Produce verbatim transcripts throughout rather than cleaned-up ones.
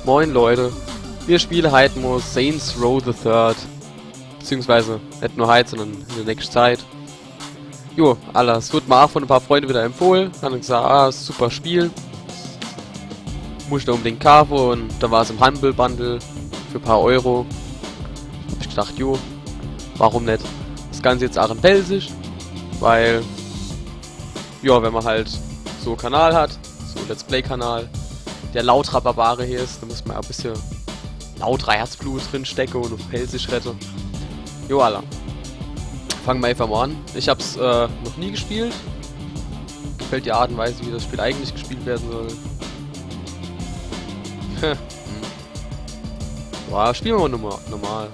Moin Leute, mir spiele heit mo Saints Row the Third. Beziehungsweise net nur heit, sondern in de nächschte Zeit. Jo, alla, es wurd mer aach vun e paar Freunde widder empfohle. Hann gesagt, ah, super Spiel. Muss ich unbedingt kaafe un do war's im Humble Bundle für e paar Euro. Hab ich gedacht, jo, warum net? Das Ganze jetzt aach in Pälzisch, weil, jo, wenn mer halt so e Kanal hat, so e Let's Play Kanal, der lauter Barbare hier is, do muss mer e bissje lauter Herzblut drin stecke un uff Pälzisch redde. Jo, alla. Fange mer äfach mo an. Ich hab's, äh, noch nie gespielt. Gefällt die Art un Weise, wie das Spiel eigentlich gespielt werden soll. Hm. Boah, spiele mer mo norma-, normal.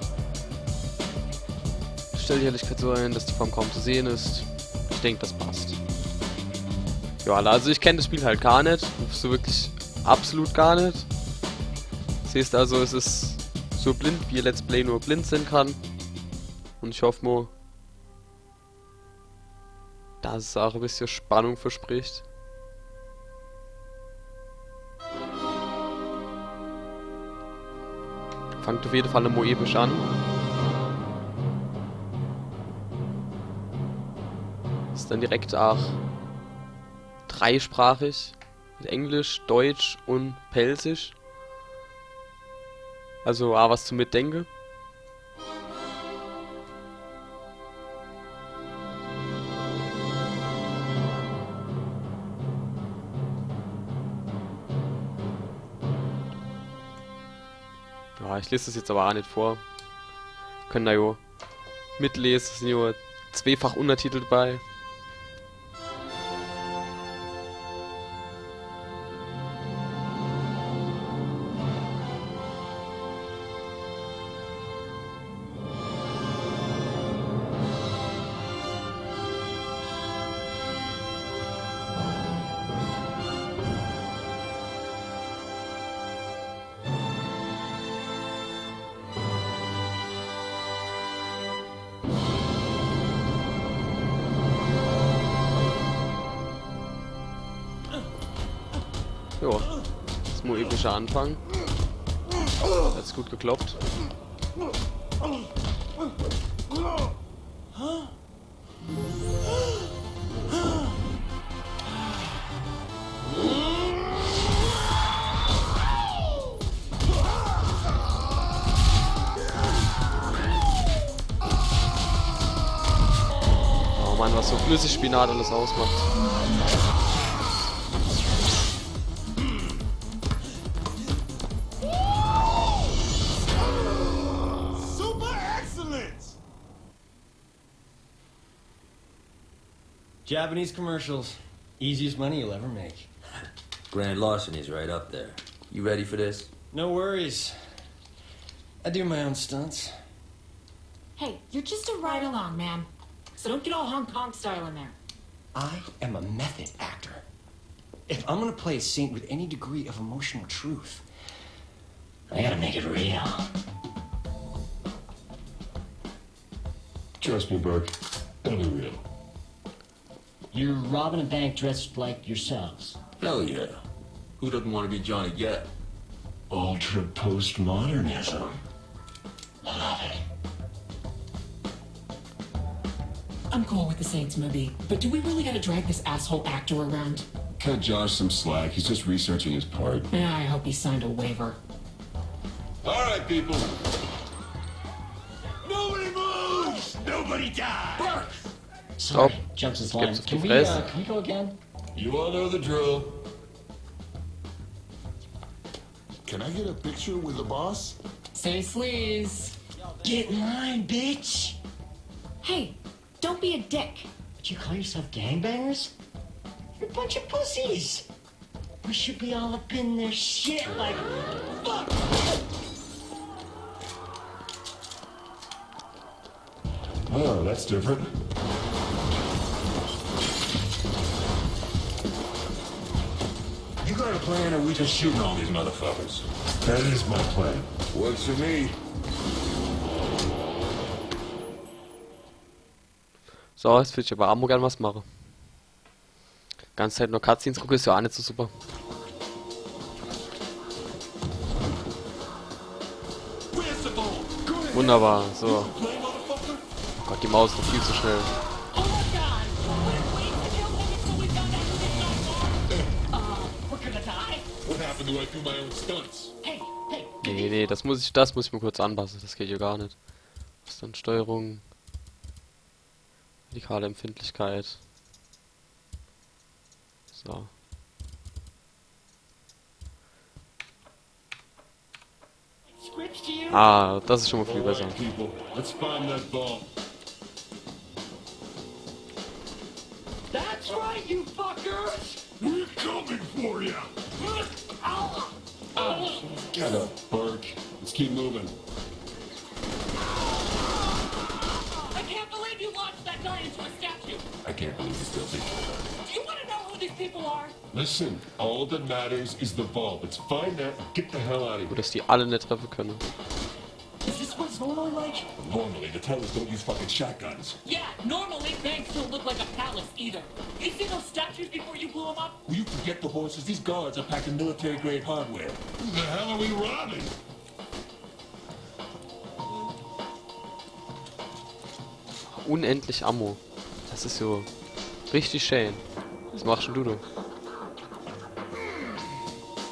Stell die Helligkeit so ein, dass die Form kaum zu sehen ist. Ich denk, das passt. Jo, alla, also ich kenn das Spiel halt gar net. So wirklich absolut gar net. Das heeßt also, es is so blind, wie Let's Play nur blind sein kann. Un ich hoff mo, dass es aach e bissje Spannung verspricht. Fangt uff jede Fall mo episch an. Is dann direkt aach dreisprachig. Mit Englisch, Deutsch un Pälzisch. Also, ah, was zum Mitdenke. Ja, ich les das jetzt awwer aach net vor. Kenne mer jo mitlese, es sin jo zweefach Untertitel dabei. Jo, das is mo epischer Anfang. Hat's gut geklappt. Oh Mann, was so Flüssigspinat alles ausmacht. Super excellent! Japanese commercials. Easiest money you'll ever make. Grand larceny's right up there. You ready for this? No worries. I do my own stunts. Hey, you're just a ride along, man. So don't get all Hong Kong style in there. I am a method actor. If I'm gonna play a saint with any degree of emotional truth, I gotta make it real. Trust me, Burke. It'll be real. You're robbing a bank dressed like yourselves. Hell yeah. Who doesn't want to be Johnny Depp? Ultra postmodernism. I love it. I'm cool with the Saints movie, but do we really gotta drag this asshole actor around? Cut Josh some slack. He's just researching his part. Yeah, I hope he signed a waiver. All right, people. Nobody moves! Nobody dies! Sorry, jumps this line. Can we, uh, can we go again? You all know the drill. Can I get a picture with the boss? Say sleaze. Get in line, bitch! Hey, don't be a dick. But you call yourself gangbangers? You're a bunch of pussies. We should be all up in their shit like, fuck! Oh, that's different. You got a plan, or we just shooting all these motherfuckers? That is my plan. Works for me. So, jetzt würd ich awwer aa mo gern was mache. Ganz Zeit nur Cutscenes gucke is jo aa net so super. Wunderbar, so. Oh Gott, die Maus ist doch viel zu schnell. Oh my god! Would it wait to kill him until we found out who this guy was? Uh, we're gonna die. What happened to I do my own stunts? Hey, hey, Nee, nee, das muss ich, das muss ich mir kurz anpassen. Das geht ja gar nicht. Was ist denn Steuerung? Radikale Empfindlichkeit. So. scripts to you? Ah, das ist schon mal viel besser. Alright, people, let's find that vault. That's right, you fuckers! We're coming for you! Ow! Get up, Burke. Let's keep moving. I can't believe you launched that guy into a statue! I can't believe you still think about it. Do you want to know who these people are? Listen, all that matters is the vault. Let's find that and get the hell out of Gut, here. Dass die alle nicht treffen können. Is this what it's normally like? Normally, the tellers don't use fucking shotguns. Yeah, normally banks don't look like a palace either. You see those statues before you blew them up? Will you forget the horses? These guards are packing military-grade hardware. Who the hell are we robbing? Unendlich Ammo. Das ist so richtig schön. Was machst denn du da?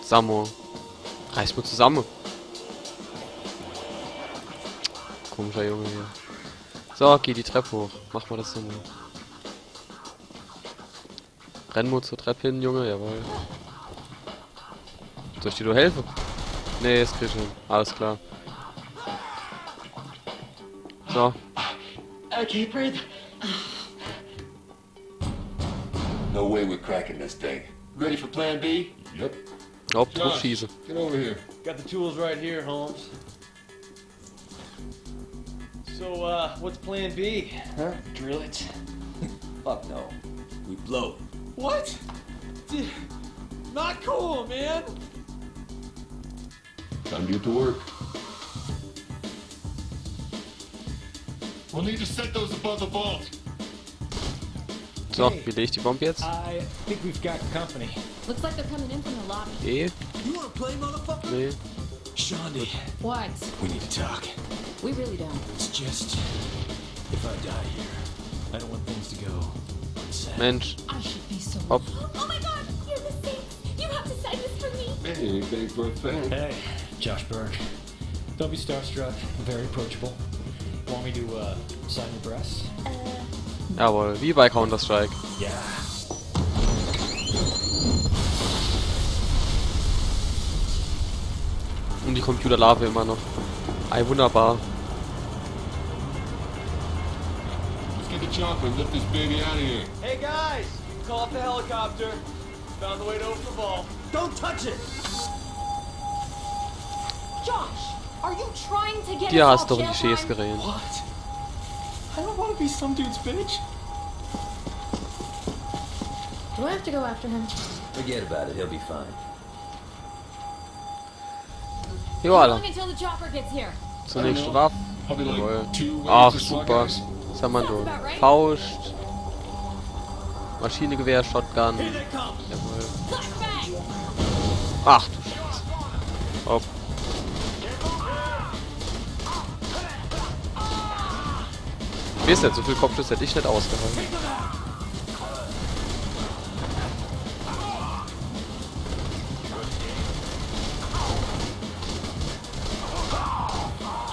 Sammo. Reiß mal zusammen. Komischer Junge hier. So, geh die Treppe hoch. Mach mal das Sammo. Renn mal zur Treppe hin, Junge, jawohl. Soll ich dir nur helfen? Nee, das krieg ich hin. Alles klar. So, I can't breathe. No way we're cracking this thing. Ready for plan B? Yep. hopp, Josh, draufschießen. Get over here. Got the tools right here, Holmes. So, uh, what's plan B? Huh? Drill it? Fuck no. We blow. What? Dude, not cool, man. Time to get to work. We'll need to set those above the vault. So, wie leg ich die Bombe jetzt? I think we've got company. Looks like they're coming in from the lobby. E? You wanna play, motherfucker? Nee. Shaundi, What? we need to talk. We really don't. It's just, if I die here, I don't want things to go unsaid. Mensch. I should be so. Hopp. Oh my god! You're the saints! You have to sign this for me! Hey, anything for a fan. Hey, Josh Berg. Don't be starstruck. Very approachable. Want me to, uh, sign your breasts? Uh, Jawohl, wie bei Counter-Strike. Yeah. Und die Computer laafen immer noch. Ei, wunderbar. Let's get the chopper and lift this baby out of here. Hey guys, call up the helicopter. Found the way to open the vault. Don't touch it! Josh, are you trying to get Dir us hast all doch in die jail Schäs time? gerennt. What? I don't want to be some dude's bitch. Do I have to go after him? Forget about it, he'll be fine. Jo, How Alter. long until the chopper gets here? Zur nächsten Waffe. Probably Jawohl. like two waves Ach, of super. suckers. Was haben wir da? Faust. Maschinengewehr, Shotgun. Jawohl. Flashbang! Ach du Scheiße. Hopp. Wisst ihr, so viel Kopfschüsse hätte ich nicht ausgehalten.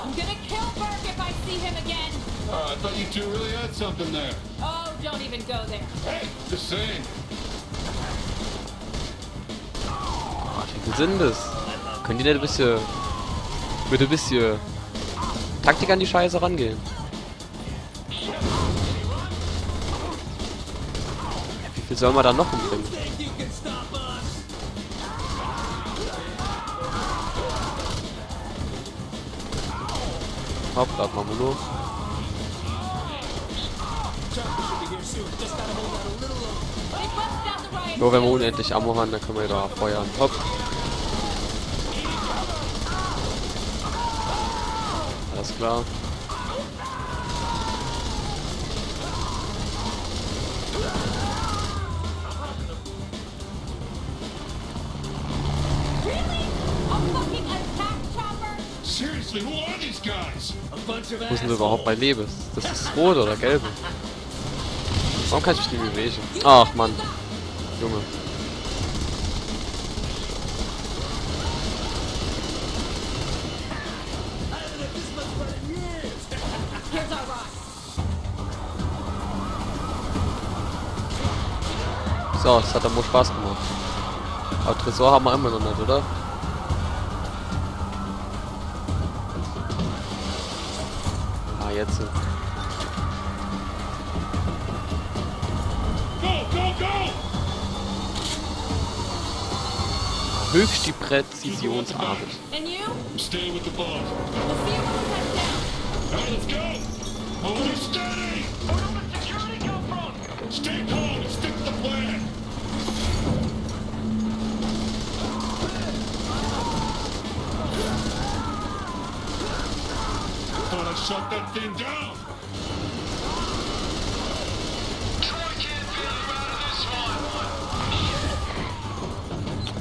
I'm gonna kill Burke if I see him again! Uh, I thought you two really had something there. Oh, don't even go there. Hey, just saying. Ah, wie viel sind das? Können die nicht ein bisschen, mit ein bisschen Taktik an die Scheiße rangehen? Wie viel soll man da noch umbringen? Hopp, da hat man Molo. Nur wenn wir unendlich Ammo haben, dann können wir da feuern. Hopp. Alles klar. Really? A fucking attack chopper? Seriously, who are these guys? A Wo is dann iwwerhaupt mei Lewe? Des is des rote oder gelbe. Warum kann ich mich net bewege? Ach Mann. Junge. So, es hat awwer Spaß gemacht. Awwer Tresor hän mer immer noch net, oder? Ah, jetzt. Go, go, go! Höchst die Präzisionsarbeit. And you? Stay with the bomb. We'll see you when we touch down. All right, let's go! Hold it steady! Where did the security come from? Stay calm and stick to the plan! Thought I shut that thing down!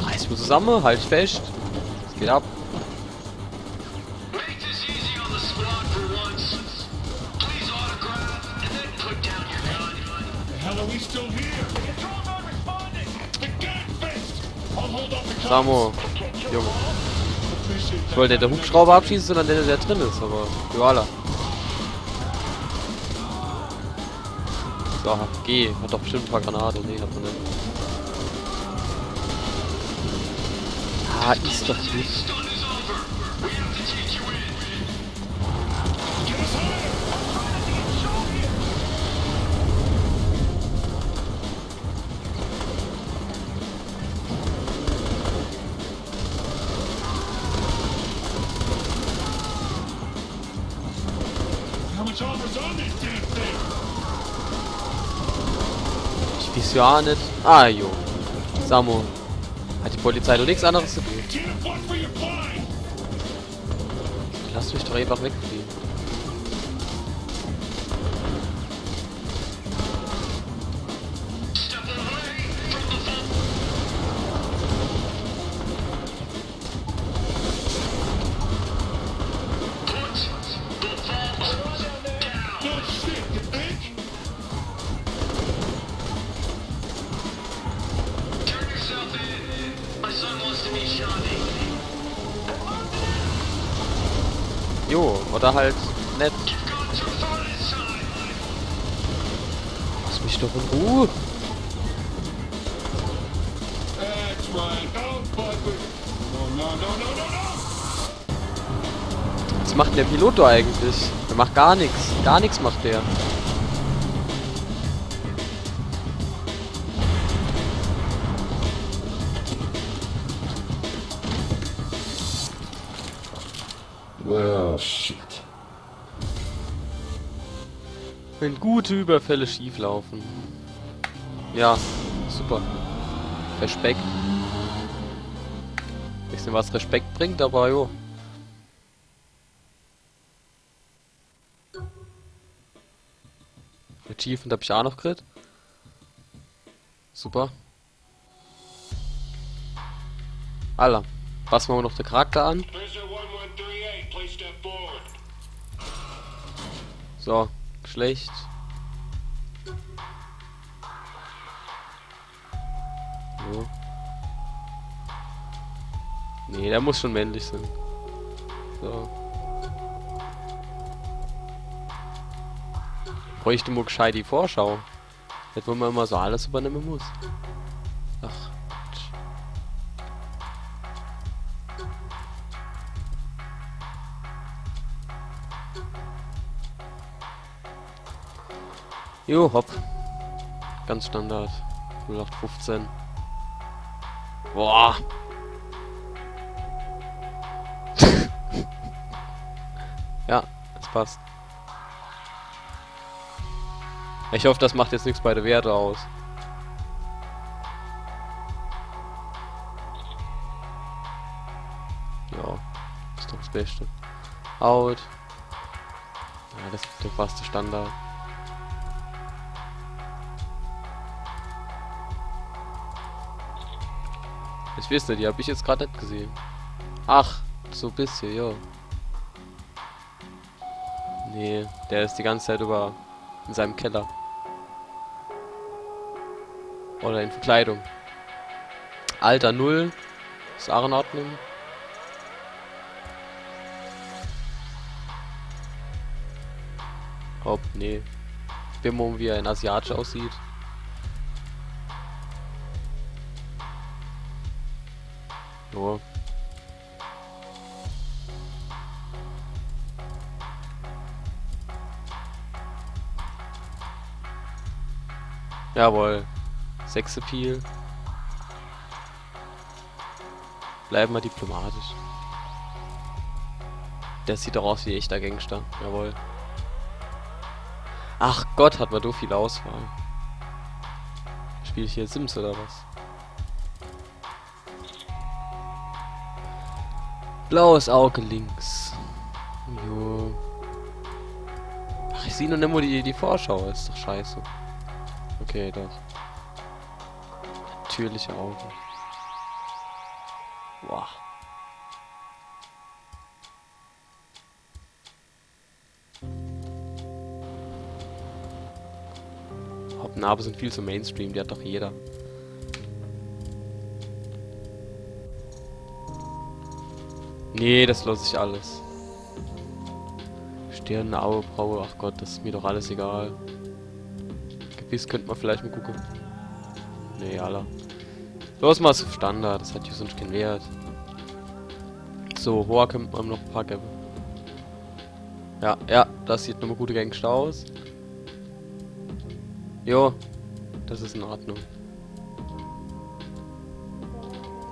Alles gut zusamme, halt fescht. Es geht ab. Make this easy on the squad for once. Please autograph and then put down your gun. The hell are we still here? The control node responding. The gas vents. I'll hold off the Samo. Junge. Ich wollt de Hubschrauber abschieße, sondern der, der drin is, awwer jo, alla. So, geh. Hat doch bestimmt e paar Granate. Nee, hat er net. Ah, is doch gut. How much armor's on this damn thing? Ich weeß jo aa net. Ah, jo. Samo. Hat die Polizei doch nix anneres zu tun. Get a foot for your find! Lass mich doch einfach wegfliege. Jo, oder halt net. Lass mich doch in Ruhe. That's right. Don't fuck with. No, no, no, no, no, no! Was macht der Pilot do eigentlich? Der macht gar nix. Gar nix macht der. Oh, shit. Wenn gute Überfälle schief laufen. Ja, super. Respekt. Weeß net, was Respekt bringt, awwer jo. Achievement hab ich aa noch gekriet. Super. Alla, passe mer noch de Charakter an. Prisoner one one three eight, please step forward. So, schlecht. So. Nee, der muss schon männlich sein. So. Bräucht mer gescheit die Vorschau. Net, wo mer immer so alles übernemme muss. Ach, Quatsch. Jo, hopp. Ganz Standard. Null acht fünfzehn. Boah. Ja, es passt. Ich hoff, das macht jetzt nix bei de Werte aus. Ja, is doch das Beste. Out. Ja, das, das war's, de Standard. Ich weeß net, die hab ich jetzt grad net gesehn. Ach, so e bissche, jo. Nee, der is die ganze Zeit über in seinem Keller. Oder in Verkleidung. Alter null. Is auch in Ordnung. Hopp, nee. Ich bin mal, wie er in asiatisch aussieht. Jo. Jawohl. Sexappeal. Bleib mal diplomatisch. Der sieht doch aus wie echter Gangster. Jawohl. Ach Gott, hat man so viel Auswahl. Spiel ich hier Sims oder was? Blaues Auge links. Jo. Ach, ich sieh noch nimmer die, die Vorschau. Is doch scheiße. Okay, doch. Natürliche Auge. Boah. Hopp, Narbe sind viel zu Mainstream, die hat doch jeder. Nee, das lass ich alles. Stirn, Augenbraue, ach Gott, das is mir doch alles egal. Gebiss könnt man vielleicht mal gucken. Nee, alla. Los, mal auf Standard, das hat ja sonst keinen Wert. So, Hoor könnt man noch ein paar geben. Ja, ja, das sieht nochmal gute Gangster aus. Jo, das is in Ordnung.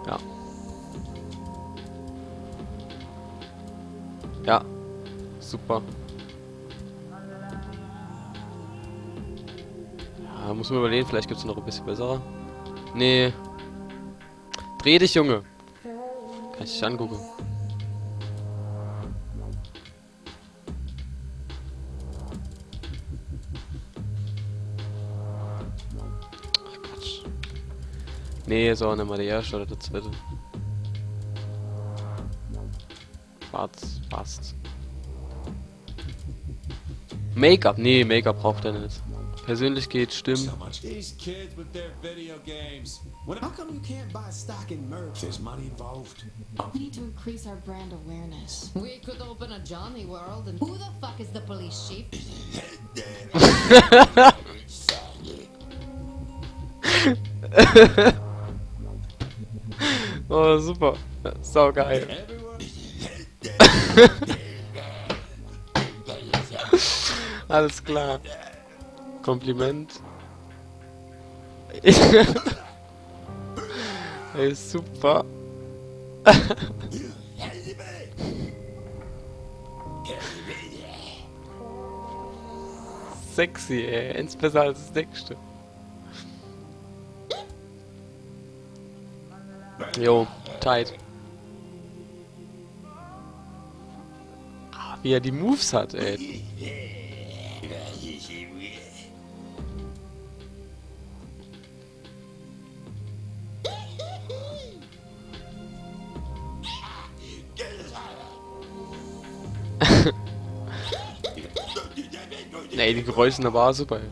Ja. Ja, super. Ja, muss man überlegen, vielleicht gibt's noch ein bisschen bessere. Nee. Dreh dich, Junge. Kann ich dich angucken. Ach Quatsch. Nee, so, nimm mal die erste oder die zweite. Schwarz, passt. Make-up, nee, Make-up braucht er nicht. Persönlichkeit stimmt. These kids with their video games. When, how come you can't buy stock in Merc? There's money involved. We need to increase our brand awareness. We could open a Johnny World and who the fuck is the police chief? Oh, super. Saugeil. Everyone. Alles klar. Kompliment. Ey, super. Sexy, ey. Eins besser als das nächste. Jo, tight. Ah, wie er die Moves hat, ey. Nee, die Geräusche, da war super, ey.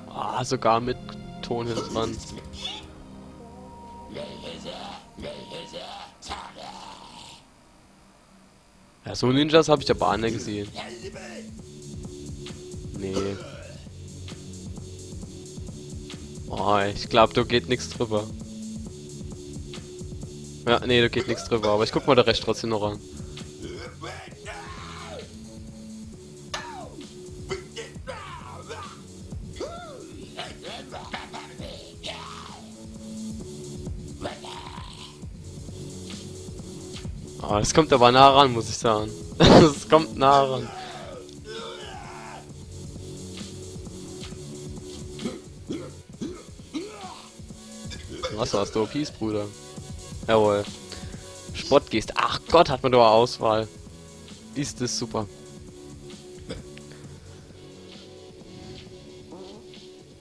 Ah, sogar mit Ton hinten dran. Ja, so Ninjas hab ich aber auch nicht gesehen. Nee. Oh, ich glaub, da geht nix drüber. Ja, nee, da geht nix drüber, aber ich guck mal der Rest trotzdem noch an. Ah, das kommt aber nah ran, muss ich sagen. Das kommt nah ran. Was war's, du Peace, Bruder? Jawohl. Spottgeste. Ach Gott, hat man da Auswahl. Ist das super.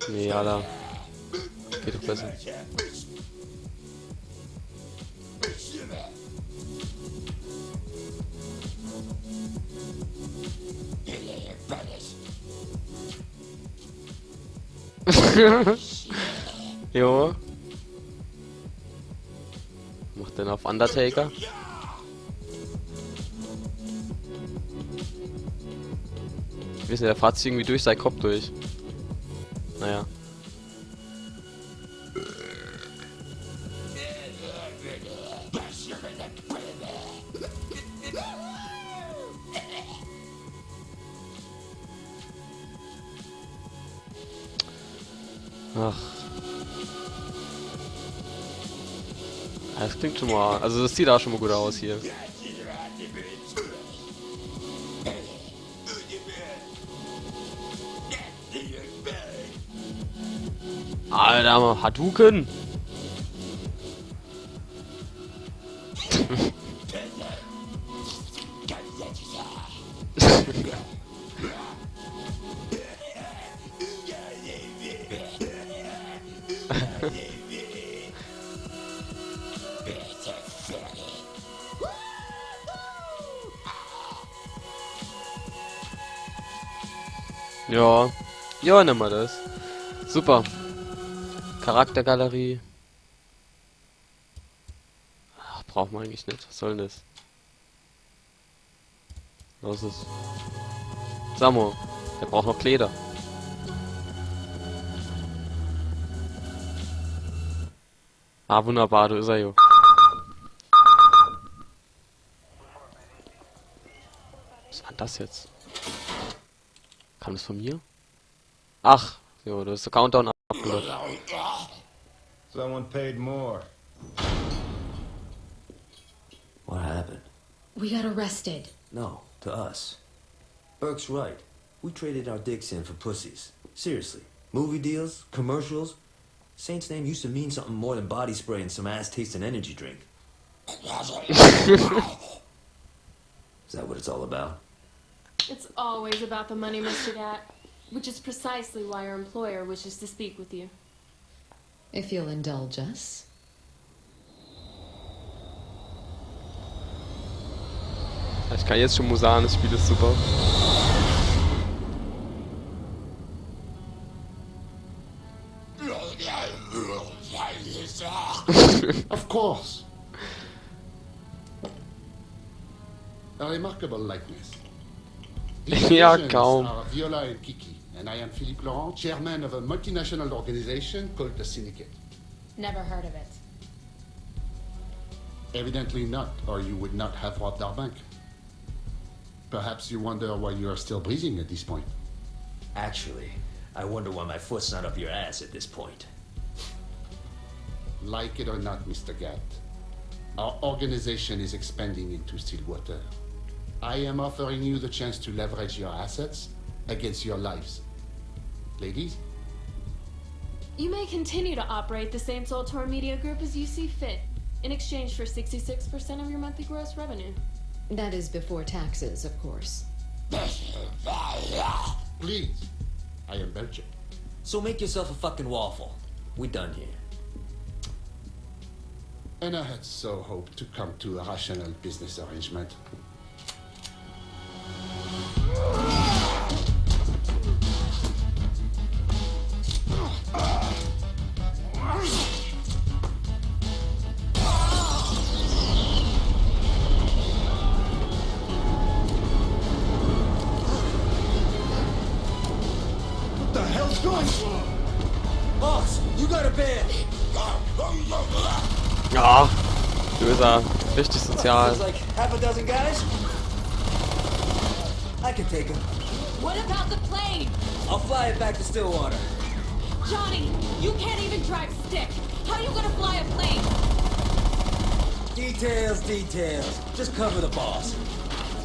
Nee, Alter. Geht doch besser. Jo. Macht den uff Undertaker. Ich weiß net, der fahrt sich irgendwie durch sein Kopp durch. Naja. Ach. Ja, das klingt schon mal, also das sieht auch schon mal gut aus hier. Alter, Hadouken! Ja. Ja, nimm mal das. Super. Charaktergalerie. Ach, braucht man eigentlich net. Was soll denn das? Los is. Samo, der braucht noch Kleider. Ah, wunderbar, do is er jo. Was war denn das jetzt? Kam das von mir? Ach, jo, das is der Countdown abgelaufen. Someone paid more. What happened? We got arrested. No, to us. Burke's right. We traded our dicks in for pussies. Seriously. Movie deals, commercials. Saint's name used to mean something more than body spray and some ass tasting energy drink. Is that what it's all about? It's always about the money, Mister Gat, which is precisely why your employer wishes to speak with you. If you'll indulge us. Ich kann jetzt schon mal sagen, das Spiel ist super. Of course. A remarkable likeness. These Ja, visions kaum. Are Viola and Kiki, and I am Philippe Laurent, chairman of a multinational organization called the Syndicate. Never heard of it. Evidently not, or you would not have robbed our bank. Perhaps you wonder why you are still breathing at this point. Actually, I wonder why my foot's not up your ass at this point. Like it or not, Mister Gat, our organization is expanding into Stillwater. I am offering you the chance to leverage your assets against your lives. Ladies? You may continue to operate the Saints Ultor Media Group as you see fit, in exchange for sixty-six percent of your monthly gross revenue. That is before taxes, of course. Please. I am Belgian. So make yourself a fucking waffle. We done here. And I had so hoped to come to a rational business arrangement. What the hell's going on? Boss, you got a bear! Ja, du bist ja richtig sozial. There's like half a dozen guys. I can take him. What about the plane? I'll fly it back to Stillwater. Johnny, you can't even drive stick. How you gonna fly a plane? Details, details. Just cover the boss.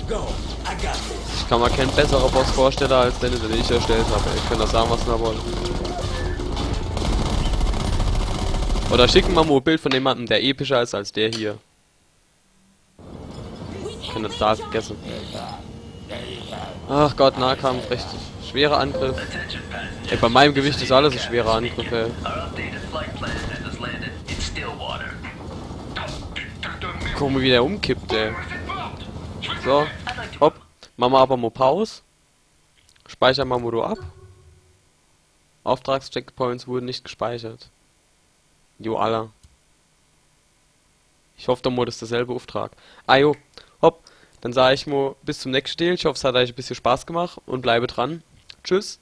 Go. I got this. Ich kann mir keinen besseren Boss vorstellen als den, den ich erstellt habe. Ihr könnt doch sagen, was ihr wollt. Oder schicken wir mal ein Bild von jemandem, der epischer ist als der hier. Könnt ihr total vergessen. Ach Gott, Nahkampf, recht schwerer Angriff. Attention passengers. Ey, bei meinem Gewicht is alles e schwerer Angriff, ey. Our updated flight plan has us landed in Stillwater. Guck mol, wie der umkippt, ey. So, hopp. Mache mer awwer mol Paus. Speichere mer mol do ab. Auftragscheckpoints wurden nicht gespeichert. Jo, alla. Ich hoff doch mol, des is derselbe Auftrag. Ah jo, hopp. Dann sag ich mol bis zum nächschte Deel. Ich hoff, es hat eich e bissje Spaß gemach un bleibt dran. Tschüss.